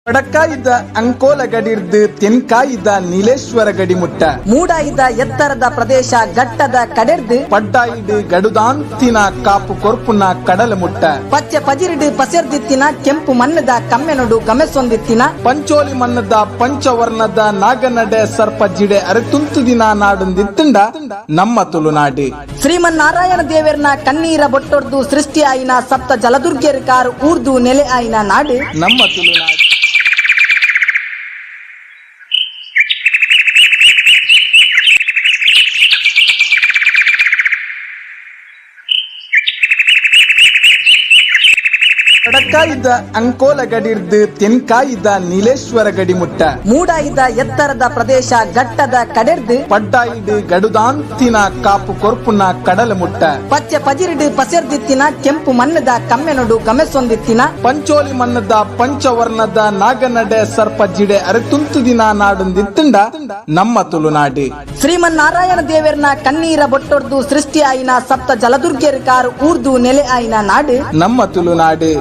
ಬಡಕಾಯಿದ ಅಂಕೋಲ ಗಡಿರ್ದ್ ತೆನ್ಕಾಯಿದ ನೀಲೇಶ್ವರ ಗಡಿ ಮುಟ್ಟ. ಮೂಡಾಯಿದ ಎತ್ತರದ ಪ್ರದೇಶ ಘಟ್ಟದ ಕಡೆರ್ದ್ ಪಡ್ಡಾಯಿಡ್ ಗಡುದಾಂತಿನ ಕಾಪು ಕೊರ್ಪುನ ಕಡಲ ಮುಟ್ಟ. ಪಚ್ಚೆ ಪಜಿರಿಡ್ ಪಸೆರ್ದಿತ್ತಿನ ಕೆಂಪು ಮಣ್ಣದ ಕಮ್ಮೆನೊಡು ಗಮೆಸೊಂದಿತ್ತಿನ ಪಂಚೋಲಿ ಮಣ್ಣದ ಪಂಚವರ್ಣದ ನಾಗನಡೆ ಸರ್ಪ ಜಿಡೆ ಅರೆತುಂತುದಿನ ನಾಡುಂದಿತ್ತುಂಡ ನಮ್ಮ ತುಳುನಾಡು. ಶ್ರೀಮನ್ನಾರಾಯಣ ದೇವೆರ್ನ ಕಣ್ಣೀರ ಬೊಟ್ಟೊರ್ದು ಸೃಷ್ಟಿ ಆಯಿನ ಸಪ್ತ ಜಲದುರ್ಗೆರ್ ಕಾರ್ ಊರ್ದು ನೆಲೆ ಆಯಿನ ನಾಡು ನಮ್ಮ ತುಳುನಾಡು. ಬಡಕಾಯಿದ ಅಂಕೋಲ ಗಡಿರ್ದ್ ತೆನ್ಕಾಯಿದ ನೀಲೇಶ್ವರ ಗಡಿ ಮುಟ್ಟ. ಮೂಡಾಯಿದ ಎತ್ತರದ ಪ್ರದೇಶ ಘಟ್ಟದ ಕಡೆರ್ದ್ ಪಡ್ಡಾಯಿಡ್ ಗಡುದಾಂತಿನ ಕಾಪು ಕೊರ್ಪುನ ಕಡಲ ಮುಟ್ಟ. ಪಚ್ಚೆ ಪಜಿರಿಡ್ ಪಸೆರ್ದಿತ್ತಿನ ಕೆಂಪು ಮಣ್ಣದ ಕಮ್ಮೆನೊಡು ಗಮೆಸೊಂದಿತ್ತಿನ ಪಂಚೋಲಿ ಮಣ್ಣದ ಪಂಚವರ್ಣದ ನಾಗನಡೆ ಸರ್ಪ ಜಿಡೆ ಅರೆತುಂತುದಿನ ನಾಡುಂದಿತ್ತುಂಡ ನಮ್ಮ ತುಳುನಾಡು. ಶ್ರೀಮನ್ನಾರಾಯಣ ದೇವೆರ್ನ ಕಣ್ಣೀರ ಬೊಟ್ಟೊರ್ದು ಸೃಷ್ಟಿ ಆಯಿನ ಸಪ್ತ ಜಲದುರ್ಗೆರ್ ಕಾರ್ ಊರ್ದು ನೆಲೆ ಆಯಿನ ನಾಡು ನಮ್ಮ ತುಳುನಾಡು.